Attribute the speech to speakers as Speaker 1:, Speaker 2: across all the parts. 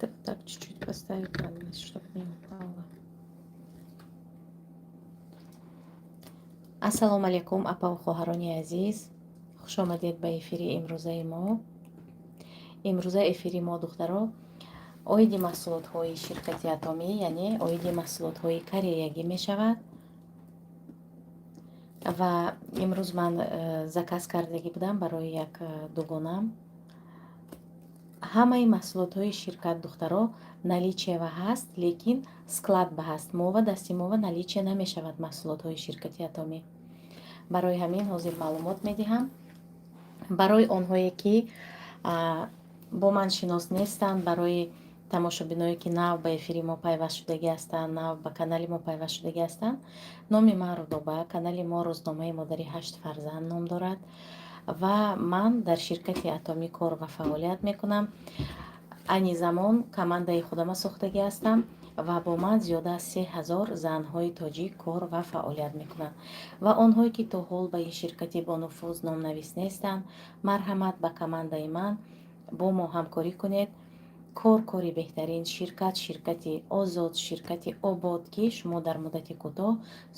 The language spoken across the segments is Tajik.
Speaker 1: Так, так, чуть-чуть поставить надо, чтобы не упало. Ассалому алайкум, апаву хоҳарони азиз, хушомадед ба эфири имрӯзаи мо. Имрӯза эфири мо, духтаро, оиди маҳсулотҳои ширкати Атомӣ, яъне оиди маҳсулотҳои кореягӣ мешавад. Ва имрӯз ман заказ кардагӣ будам барои як дугонам. Ҳамаи маҳсулотҳои ширкат, духтаро, наличие ва ҳаст, лекин склад ба ҳаст. Мова дасти мова наличие намешавад маҳсулотҳои ширкати Атомӣ. Барои ҳамин ҳозир маълумот медиҳам. Барои онҳое, ки бо ман шинос нестанд, барои тамошобиное, ки нав ба эфири мо пайваст шудагӣ ҳастанд, нав ба канали мо пайваст шудагӣ ҳастанд, номи ман Рудоба, канали мо «Рӯзномаи модари ҳашт фарзанд» ном дорад ва ман дар ширкати Атомӣ кор ва фаъолият мекунам. Айни замон командаи худама сохтагӣ ҳастам ва бо ман зиёда аз 3000 занҳои тоҷик кор ва фаъолият мекунанд. Ва онҳое, ки то ҳол ба ин ширкати бонуфуз номнавис нестанд, марҳамат, ба командаи ман бо мо ҳамкорӣ кунед. Кор кори беҳтарин, ширкат ширкати озод, ширкати обод, ки шумо дар муддати кӯтоҳ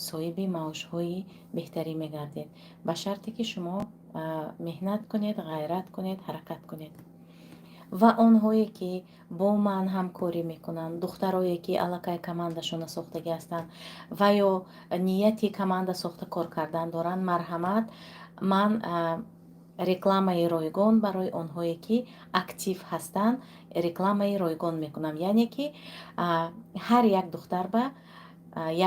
Speaker 1: соҳиби маошҳои беҳтарин мегардед, ба шарте ки шумо меҳнат кунед, ғайрат кунед, ҳаракат кунед. Ва онҳое, ки бо ман ҳамкорӣ мекунанд, духтарое, ки аллакай командашона сохтагӣ ҳастанд ва ё нияти команда сохта кор кардан доранд, марҳамат, ман рекламаи ройгон барои онҳое, ки актив ҳастанд, рекламаи ройгон мекунам. Яъне ки ҳар як духтар ба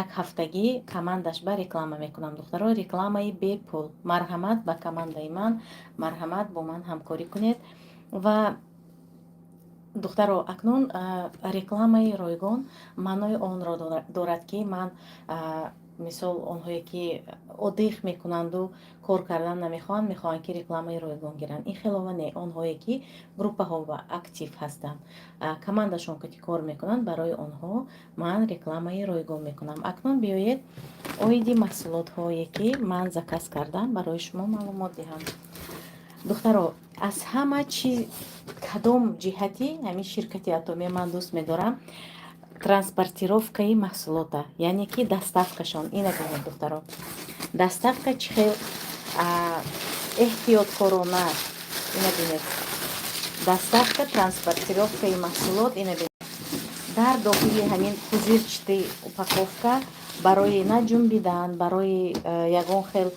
Speaker 1: як ҳафтагӣ командаш ба реклама мекунам, духтаро, рекламаи бепул. Марҳамат, ба командаи ман, марҳамат, бо ман ҳамкорӣ кунед. Ва, духтаро, акнун рекламаи ройгон маънои онро дорад, ки ман, мисол, онҳое, ки отдых мекунанду кор кардан намехоҳанд, мехоҳанд, ки рекламаи ройгон гиранд. Ин хелова не, онҳое, ки группаҳо ва актив ҳастанд, командашон ки кор мекунанд, барои онҳо ман рекламаи ройгон мекунам. Акнун биёед, оиди маҳсулотҳое, ки ман заказ кардам, барои шумо маълумот диҳам. Духтаро, аз ҳама чиз кадом ҷиҳати ҳамин ширкати Атомия ман дӯст медорам? Транспортировкаи маҳсулота, яъне ки доставкашон. Ина бинед, духтаро, доставка чӣ хел эҳтиёткорона. Ина бинед, доставка, транспортировкаи маҳсулот. Ина бинед, дар дохили ҳамин пузырчатый упаковка, барои наҷунбидан, барои ягон хел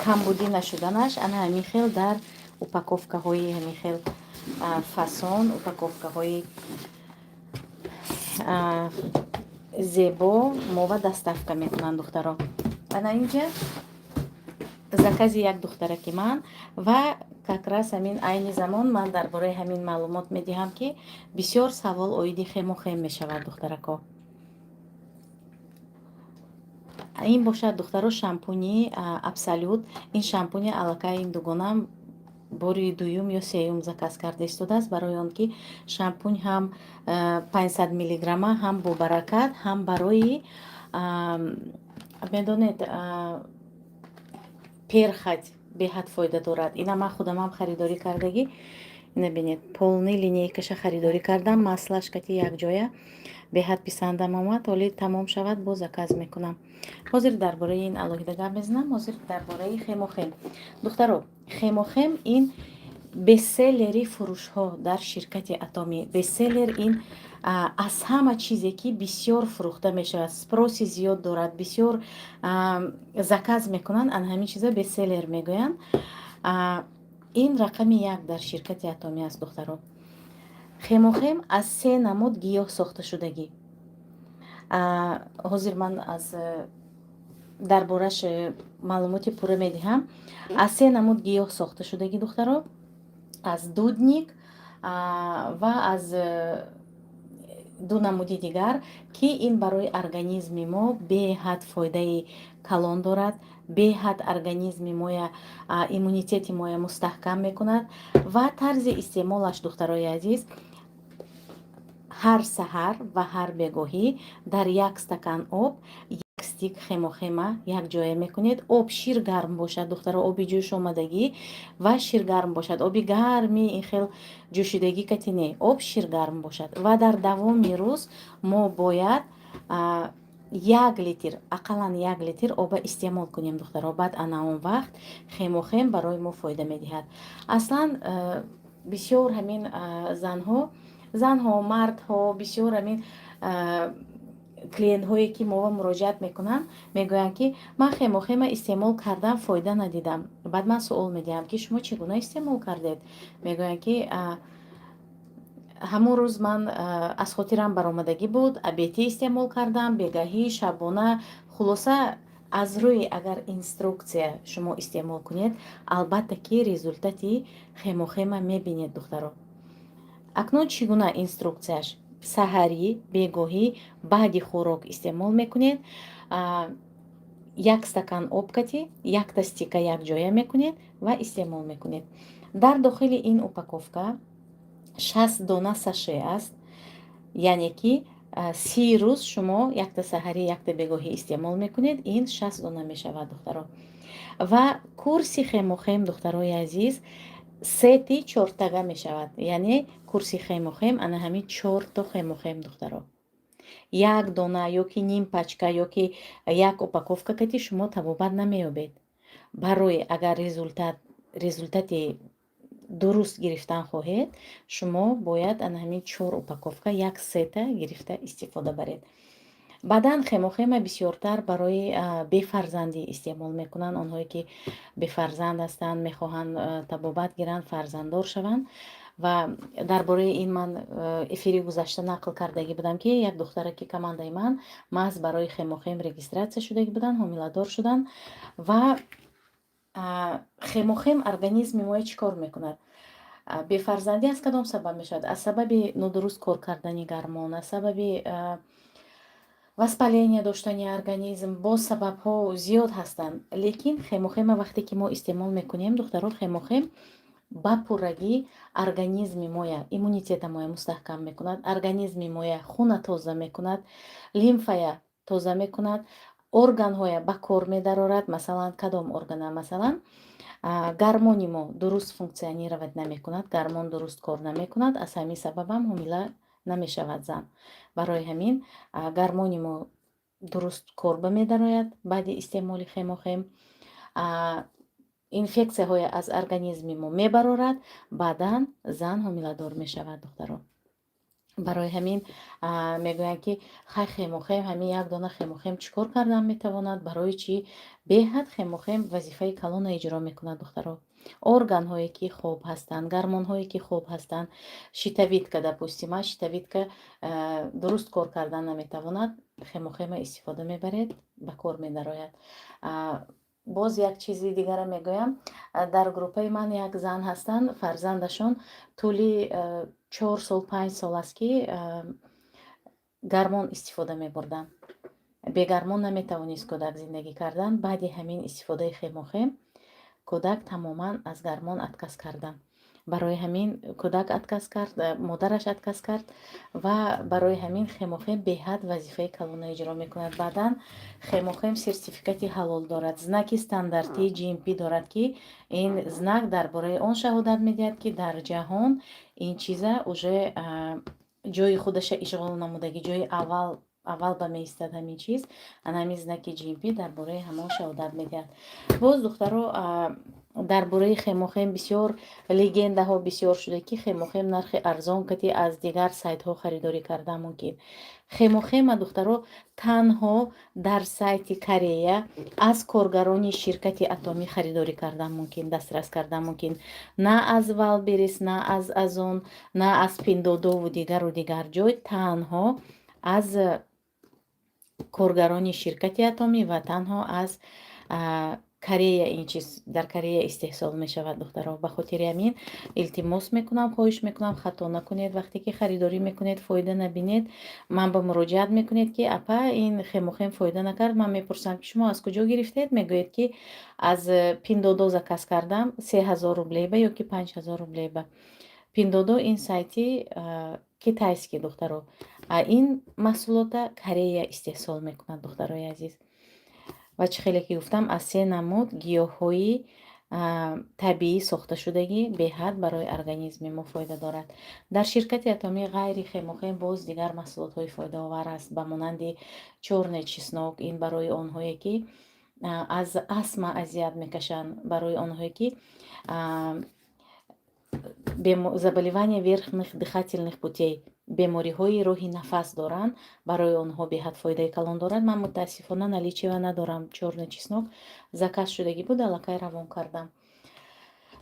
Speaker 1: камбудӣ нашуданаш, ана ҳамин хел дар упаковкаҳои ҳамин хел фасон, упаковкаҳои зебо мова доставка мекунанд, духтаро. Ана инҷа закази як духтараки ман. Ва как раз ҳамин айни замон ман дар бораи ҳамин маълумот медиҳам, ки бисёр савол оиди хемохем мешавад, духтарако. Ин бошад, духтаро, шампуни Абсолют. Ин шампуни аллакай ин дугонам бори дуюм ё сеюм заказ карда истодааст, барои он ки шампунь ҳам 500 миллиграмма, ҳам бобаракат, ҳам барои, медонед, перхоть беҳад фоида дорад. Ина ман худамам харидорӣ кардагӣ. Ина бинед, полный линейкаша харидорӣ кардам, маслаш кати якҷоя. Беҳад писандам омад. Ҳоли тамом шавад, боз заказ мекунам. Ҳозир дар бораи ин алоҳида гап мезанам. Ҳозир дар бораи хемохем. Духтаро, хемохем ин бестселлери фурӯшҳо дар ширкати Атомӣ. Бестселлер ин аз ҳама чизе, ки бисёр фурӯхта мешавад, спроси зиёд дорад, бисёр заказ мекунанд, ана ҳамин чиза бестселлер мегӯянд. Ин рақами як дар ширкати Атомӣ аст, духтаро. Хемохем аз се намуд гиёҳ сохташудагӣ. Ҳозир ман аз дар бораш маълумоти пурра медиҳам. Аз се намуд гиёҳ сохташудагӣ, духтаро, аз дудник ва аз ду намуди дигар, ки ин барои организми мо беҳад фоидаи калон дорад, беҳад организми моя, иммунитети моя мустаҳкам мекунад. Ва тарзи истеъмолаш, духтарои азиз, ҳар саҳар ва ҳар бегоҳӣ дар як стакан об як стик хемохема якҷоя мекунед. Об ширгарм бошад, духтаро, оби ҷӯшомадагӣ ва ширгарм бошад. Оби гарми ин хел ҷӯшидагӣ кати не, об ширгарм бошад. Ва дар давоми рӯз мо бояд 1 литр, ақаллан 1 литр оба истеъмол кунем, духтаро. Баъд ана он вақт хемохем барои мо фоида медиҳад. Аслан бисёр ҳамин занҳо, мардҳо, бисёр ҳамин клиентҳое, ки мова муроҷиат мекунанд, мегӯянд, ки ман хемохема истеъмол кардам, фоида надидам. Баъд ман суол медиҳам, ки шумо чӣ гуна истеъмол кардед? Мегӯянд, ки ҳамон рӯз ман аз хотирам баромадагӣ буд, обедӣ истеъмол кардам, бегаҳӣ, шабона. Хулоса, аз рӯи агар инструкция шумо истеъмол кунед, албатта ки результати хемохема мебинед, духтаро. Акнун чӣ гуна инструкцияш? Саҳарӣ, бегоҳӣ, баъди хӯрок истеъмол мекунед. Як стакан об кати якта стика якҷоя мекунед ва истеъмол мекунед. Дар дохили ин упаковка 60 дона саше аст, яъне ки 30 рӯз шумо якта саҳарӣ, якта бегоҳӣ истеъмол мекунед, ин 60 дона мешавад, духтаро. Ва курси хемохем, духтарои азиз, сети чортага мешавад, яъне курси хемохем ана ҳамин чорто хемохем, духтаро. Як дона ёки ним пачка ёки як упаковка кати шумо табобат намеёбед. Барои агар результати дуруст гирифтан хоҳед, шумо бояд ана ҳамин чор упаковка, як сета гирифта истифода баред. Баъдан хемохема бисёртар барои бефарзандӣ истеъмол мекунанд. Онҳое, ки бефарзанд ҳастанд, мехоҳанд табобат гиранд, фарзанддор шаванд. Ва дар бораи ин ман эфири гузашта нақл кардагӣ будам, ки як духтараки командаи ман маҳз барои хемохем регистрация шудагӣ буданд, ҳомиладор шуданд. Ва хемохем организми моя чӣ кор мекунад? Бефарзандӣ аз кадом сабаб мешавад? Аз сабаби нодуруст кор кардани гармон, аз сабаби воспаление доштани организм, боз сабабҳо зиёд ҳастанд. Лекин хемохема вақте ки мо истеъмол мекунем, духтаро, хемохем ба пуррагӣ организми моя, иммунитета моя мустаҳкам мекунад, организми моя хуна тоза мекунад, лимфая тоза мекунад, органҳоя ба кор медарорад. Масалан, кадом органа? Масалан, гармони мо дуруст функционировать намекунад, гармон дуруст кор намекунад, аз ҳамин сабабам ҳомила намешавад зан. Барои ҳамин гармони мо дуруст кор ба медарояд баъди истеъмоли хемохем, инфексияҳое аз организми мо мебарорад, баъдан зан ҳомиладор мешавад, духтаро. Барои ҳамин мегӯянд, ки хай, хемохем, ҳамин як дона хемохем чӣ кор кардан метавонад? Барои чӣ? Беҳад хемохем вазифаи калона иҷро мекунад, духтаро. Органҳое, ки хоб ҳастанд, гармонҳое, ки хоб ҳастанд, щитовидка, допустим, щитовидка дуруст кор кардан наметавонад, хемохема истифода мебаред, ба кор медарояд. Боз як чизи дигара мегӯям. Дар группаи ман як зан ҳастанд, фарзандашон тӯли 4 сол, 5 сол аст, ки гармон истифода мебурданд. Бегармон наметавонист кӯдак зиндагӣ кардан. Баъди ҳамин истифодаи хемохем кӯдак тамоман аз гармон отказ кардан. Барои ҳамин кӯдак отказ кард, модараш отказ кард. Ва барои ҳамин хемохем беҳад вазифаи калона иҷро мекунад. Баъдан хемохем сертификати ҳалол дорад, знаки стандартии GMP дорад, ки ин знак дар бораи он шаҳодат медиҳад, ки дар ҷаҳон ин чиза уже ҷои худаша ишғол намудагӣ, ҷои аввал. Аввал ба меистад ҳамин чиз, ана ҳамин знаки GMP дар бораи ҳамон шаҳодат медиҳад. Боз, духтаро, дар бораи Хемохим бисёр легендаҳо бисёр шуда, ки Хемохим нархи арзон кати аз дигар сайтҳо харидорӣ кардан мумкин. Хемохима, духтаро, танҳо дар сайти Корея аз коргарони ширкати Атомӣ харидорӣ кардан мумкин, дастрас кардан мумкин. На аз Вайлдберриз, на аз Озон, на аз Пиндуодуову дигару дигар ҷой, танҳо аз коргарони ширкати Атомӣ ва танҳо аз Корея. Ин чиз дар Корея истеҳсол мешавад, духтаро. Ба хотири ҳамин илтимос мекунам, хоҳиш мекунам, хато накунед. Вақте ки харидорӣ мекунед, фоида набинед, ман ба муроҷиат мекунед, ки апа, ин Хемохим фоида накард. Ман мепурсам, ки шумо аз куҷо гирифтед? Мегӯед, ки аз Пиндуодуо заказ кардам 3000 рублеба ё ки 5000 рублеба. Пиндуодуо ин сайти китайский, духтаро, а ин маҳсулота Корея истеҳсол мекунад, духтарои азиз. Ва чӣ хеле ки гуфтам, аз се намуд гиёҳҳои табиӣ сохташудагӣ, беҳад барои организми мо фоида дорад. Дар ширкати Атомӣ ғайри Хемохим боз дигар маҳсулотҳои фоидаовар аст, ба монанди чёрный чеснок. Ин барои онҳое, ки аз астма азият мекашанд, барои онҳое, ки заболевания верхних дыхательных путей, бемориҳои роҳи нафас доранд, барои онҳо беҳад фоидаи калон дорад. Ман, мутаассифона, наличиева надорам. Чёрный чеснок заказ шудагӣ буд, аллакай равон кардам.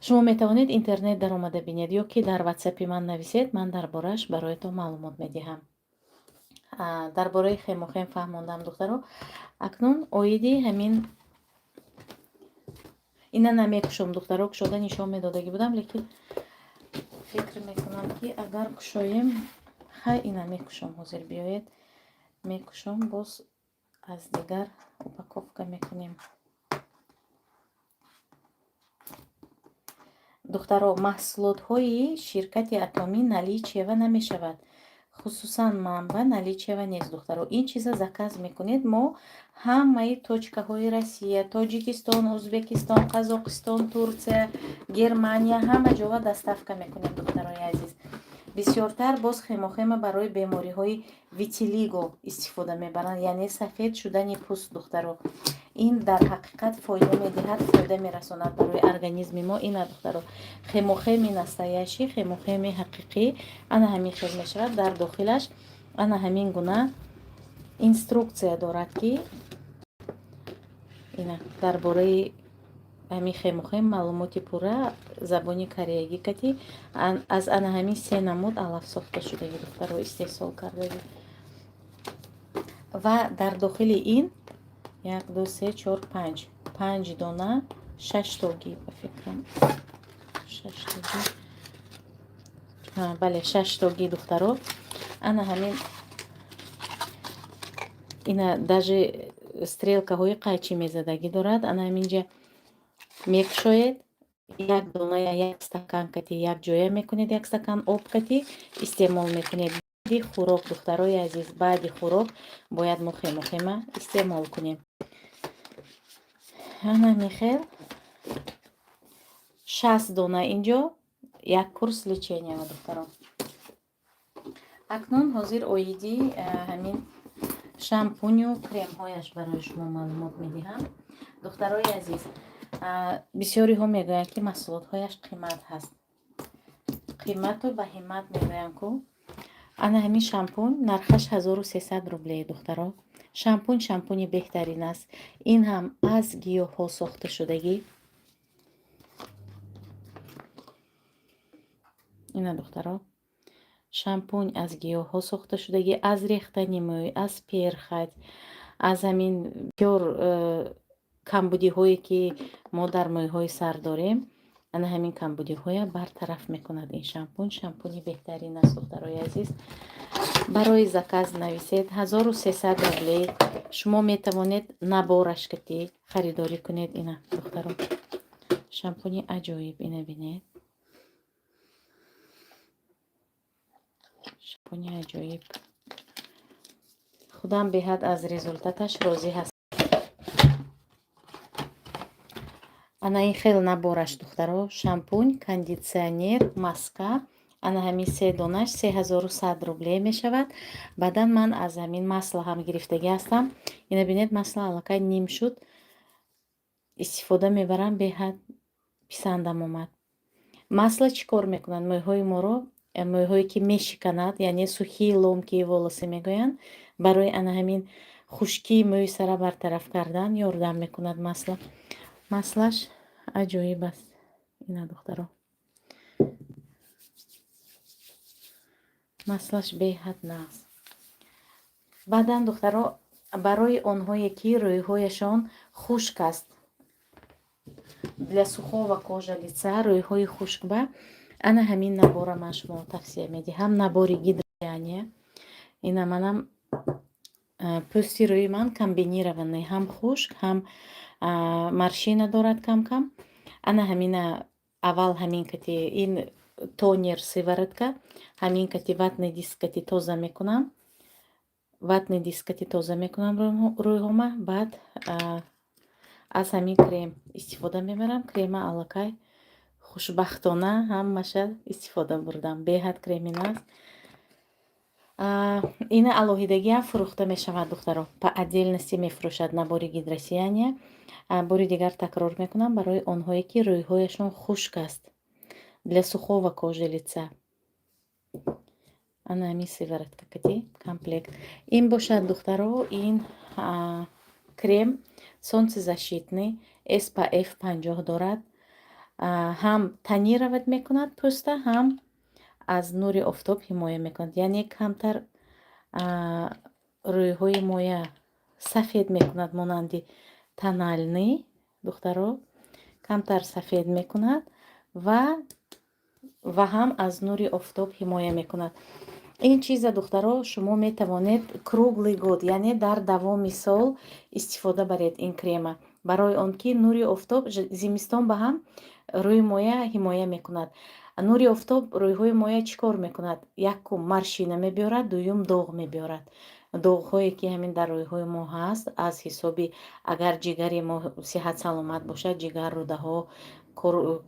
Speaker 1: Шумо метавонед интернет даромада бинед ё ки дар ватсапи ман нависед, ман дар борааш бароятон маълумот медиҳам. Дар бораи Хемохим фаҳмондам, духтаро. Акнун оиди ҳамин ина намекушом, духтаро. Кушода нишон медодагӣ будам, лекин фикр мекунам, ки агар кушоем, хай, ина мекушом. Ҳозир биёед, мекушом, боз аз дигар упаковка мекунем. Духтаро, маҳсулотҳои ширкати Атомӣ наличиева намешавад, хусусан манба наличиева нест, духтаро. Ин чиза заказ мекунед, мо ҳамаи точкаҳои Россия, Тоҷикистон, Ӯзбекистон, Қазоқистон, Турсия, Германия, ҳама ҷова доставка мекунем, духтарои азиз. Бисёртар боз Хемохима барои бемориҳои витилиго истифода мебаранд, яъне сафед шудани пӯст. Духтаро, ин дар ҳақиқат фоида медиҳад, фоида мерасонад барои организми мо. Ина, духтаро, Хемохими настоящий, Хемохими ҳақиқӣ ана ҳамин хел мешавад. Дар дохилаш ана ҳамин гуна инструкция дорад, ки ина дар бораи ҳамин Хемохим маълумоти пурра забони кореягӣ кати, аз ана ҳамин се намуд алаф сохта шудагӣ, духтаро, истеҳсол кардагӣ. Ва дар дохили ин як, ду, се, чор, панҷ, панҷ дона, шаштогӣ, ба фикрам, шаштогӣ, бале, шаштогӣ, духтаро. Ана ҳамин ина даже стрелкаҳои қайчӣ мезадагӣ дорад. Ана ҳаминҷа мекушоед, як дона як стакан кати якҷоя мекунед, як стакан об кати истеъмол мекунед баъди хӯрок. Духтарои азиз, баъди хӯрок бояд мо Хемохима истеъмол кунем. Ана михел 60 дона инҷо, як курс лечения, духтарон. Акнун ҳозир оиди ҳамин шампуню кремҳояш барои шумо маълумот медиҳам. Духтарои азиз, бисёриҳо мегӯянд, ки маҳсулотҳояш қимат ҳаст. Қимату ба ҳиммат мегӯянд ку. Ана ҳамин шампунь нархаш 1300 рубле, духтаро. Шампунь шампуни беҳтарин аст. Ин ҳам аз гиёҳҳо сохта шудагӣ. Ина, духтаро, шампунь аз гиёҳҳо сохта шудагӣ, аз рехтани мӯй, аз перхоть, аз ҳамин бисёр камбудиҳое, ки мо дар мӯйҳои сар дорем, ана ҳамин камбудиҳоя бартараф мекунад ин шампунь. Шампуни беҳтарин аст, духтарои азиз. Барои заказ нависед, 1300 рублей. Шумо метавонед набораш кати харидорӣ кунед. Ина, духтаро, шампуни аҷоиб, ина бинед, шампуни аҷоиб. Худам беҳад аз результаташ розӣ ҳастам. Ана ин хел набораш, духтаро: шампунь, кондитсионер, маска. Ана ҳамин се донаш 3100 рубле мешавад. Баъдан ман аз ҳамин масло ҳам гирифтагӣ ҳастам. Ина бинед, масло аллакай ним шуд. Истифода мебарам, беҳад писандам омад. Масло чӣ кор мекунад? Мӯйҳои моро, мӯйҳое ки мешиканад, яъне сухие ломкие волосы мегӯянд, барои ана ҳамин хушкии мӯи сара бартараф кардан ёрдам мекунад масло. Маслаш аҷоиб аст. Ина, духтаро. Маслаш беҳад нағз. Баъдан, духтаро, барои онҳое ки рӯйҳояшон хушк аст, для сухого кожа лица, рӯйҳои хушк ба ана ҳамин набора ман шумо тавсия медиҳам. Набори гидросияния. Ина манам пӯсти рӯи ман комбинированный, ҳам хушк, ҳам морщина дорад кам-кам. Ана ҳамина аввал ҳамин кати ин тонер, сыворотка, ҳамин кати ватный диск кати тоза мекунам. Ватный диск кати тоза мекунам рӯйҳома, баъд аз ҳамин крем истифода мебарам. Крема аллакай хушбахтона ҳамаша истифода бурдам. Беҳад креми нағз. Ина алоҳидагиам фурӯхта мешавад, духтаро. По отдельности мефурӯшад набори гидросияния. Бори дигар такрор мекунам, барои онҳое ки рӯйҳояшон хушк аст. Для сухого кожи лица. Ана ҳамин сыворотка кати комплект. Ин бошад, духтаро, ин крем солнцезащитный SPF 50 дорад. Ҳам тонировать мекунад пӯста, ҳам аз нури офтоб ҳимоя мекунад. Яъне камтар рӯйҳои моя сафед мекунад, монанди тональный, духтаро, камтар сафед мекунад ва ҳам аз нури офтоб ҳимоя мекунад. Ин чиза, духтаро, шумо метавонед круглый год, яъне дар давоми сол истифода баред ин крема. Барои он ки нури офтоб зимистон ба ҳам рӯи моя ҳимоя мекунад. Нури офтоб рӯйҳои моя чӣ кор мекунад? Якум, морщина мебиёрад, дуюм, доғ мебиёрад. Доғҳое ки ҳамин дар рӯйҳои мо ҳаст, аз ҳисоби агар ҷигари мо сиҳат саломат бошад, ҷигар, рӯдаҳо,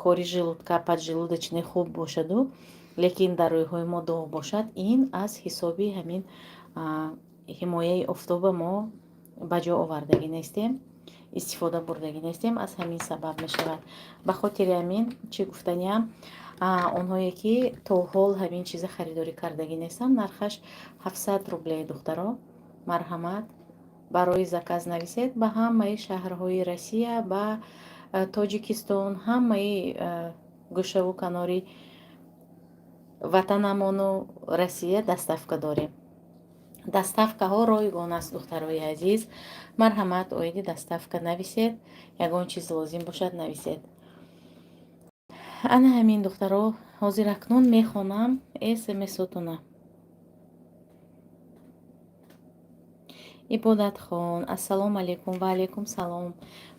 Speaker 1: кори желудка, поджелудочный хуб бошаду, лекин дар рӯйҳои мо доғ бошад, ин аз ҳисоби ҳамин ҳимояи офтоба мо ба ҷо овардагӣ нестем, истифода бурдагӣ нестем, аз ҳамин сабаб мешавад. Ба хотири ҳамин чӣ гуфтаниам, онҳое ки то ҳол ҳамин чиза харидорӣ кардагӣ нестанд, нархаш 700 рубле, духтаро, марҳамат, барои заказ нависед. Ба ҳамаи шаҳрҳои Россия, ба Тоҷикистон, ҳамаи гӯшаву канори ватанамону Россия доставка дорем. Доставкаҳо ройгон аст, духтарои азиз. Марҳамат, оиди доставка нависед, ягон чиз лозим бошад, нависед. Ана ҳамин, духтаро, ҳозир акнун мехонам смсотона. Ибодатхон, ассалому алайкум, ва алайкум салом.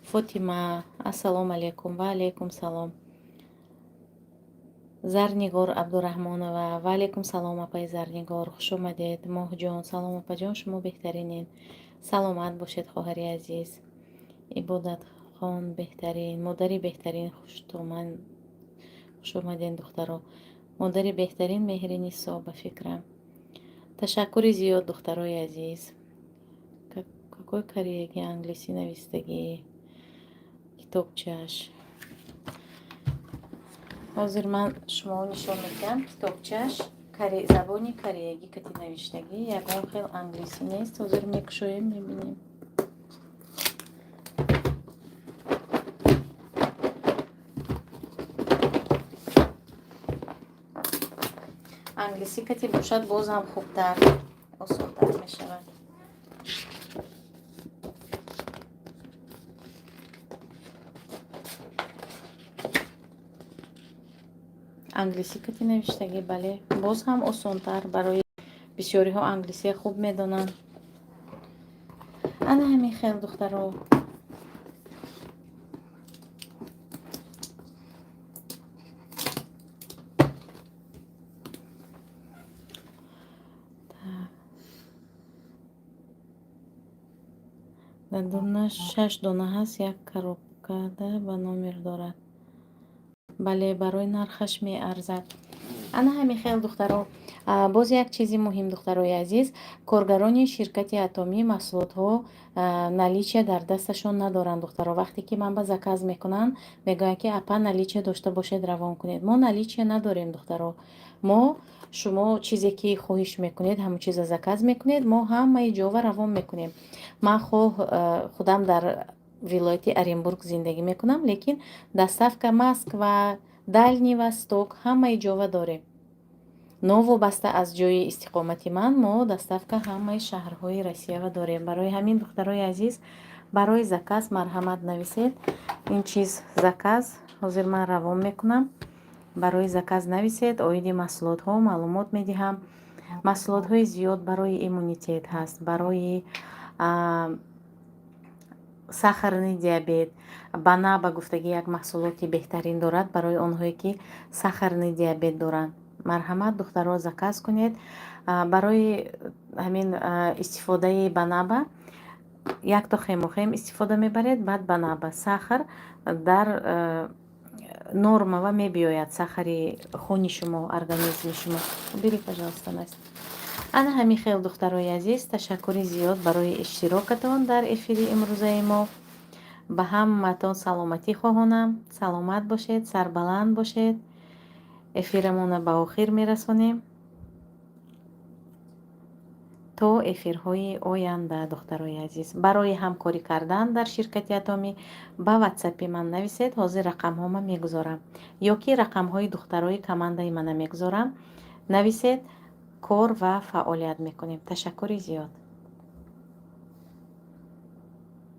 Speaker 1: Фотима, ассалому алайкум, ва алайкум салом. Зарнигор Абдураҳмонова, ва алайкум салом, апаи Зарнигор, хуш омадед. Моҳҷон, салом, апаҷон, шумо беҳтаринед. Саломат бошед, хоҳари азиз. Ибодатхон беҳтарин, модари беҳтарин, хуштоман, хуш омадед, духтаро. Модари беҳтарин Меҳринисо, ба фикрам. Ташаккури зиёд, духтарои азиз. Какой кореяги, англисӣ навистагӣ китобчаш. Ҳозир ман шумо нишон медиҳам китобчаш, забони кореягӣ кати навиштагӣ, ягон хел англисӣ нест. Ҳозир мекушоем, мебинем. Англисӣ кати бошад, боз ҳам хубтар, осонтар мешавад. Англисӣ кати навиштагӣ, бале, боз ҳам осонтар барои бисёриҳо, англисия хуб медонанд. Ана ҳамин хел, духтаро. Дар дурна шаш дона ҳаст, як коробкада ба номер дорад. Бале, барои нархаш меарзад. Ана ҳамин хел, духтаро. Боз як чизи муҳим, духтарои азиз: коргарони ширкати Атомӣ маҳсулотҳо наличие дар дасташон надоранд. Духтаро, вақте ки ман ба заказ мекунанд, мегӯянд, ки апа, наличие дошта бошед, равон кунед. Мо наличие надорем, духтаро. Мо шумо чизе ки хоҳиш мекунед, ҳамон чиза заказ мекунед, мо ҳамаи ҷова равон мекунем. Ман хоҳ худам дар вилояти Оренбург зиндагӣ мекунам, лекин доставка Москва, Дальний Восток, ҳамаи ҷова дорем. Новобаста аз ҷои истиқомати ман, мо доставка ҳамаи шаҳрҳои Россиява дорем. Барои ҳамин, духтарои азиз, барои заказ марҳамат, нависед. Ин чиз заказ ҳозир ман равон мекунам. Барои заказ нависед, оиди маҳсулотҳо маълумот медиҳам. Маҳсулотҳои зиёд барои иммунитет ҳаст, барои сахарный диабет. Бана ба гуфтагӣ як маҳсулоти беҳтарин дорад барои онҳое, ки сахарный диабет доранд. Марҳамат, духтаро, заказ кунед. Барои ҳамин истифодаи банаба якто хемохем истифода мебаред, баъд банаба сахар дар нормава мебиёяд, сахари хуни шумо, организми шумо. Бери, пожалуйста, Настя. Ана ҳамин хел, духтарои азиз, ташаккури зиёд барои иштирокатон дар эфири имрӯзаи мо. Ба ҳаматон саломатӣ хоҳонам. Саломат бошед, сарбаланд бошед. Эфирамонро ба охир мерасонем. То эфирҳои оянда, духтарои азиз. Барои ҳамкорӣ кардан дар ширкати Атомӣ ба ватсапи ман нависед. Ҳозир рақамҳома мегузорам ё ки рақамҳои духтарои командаи мана мегузорам. Нависед, кор ва фаъолият мекунем. Ташаккури зиёд.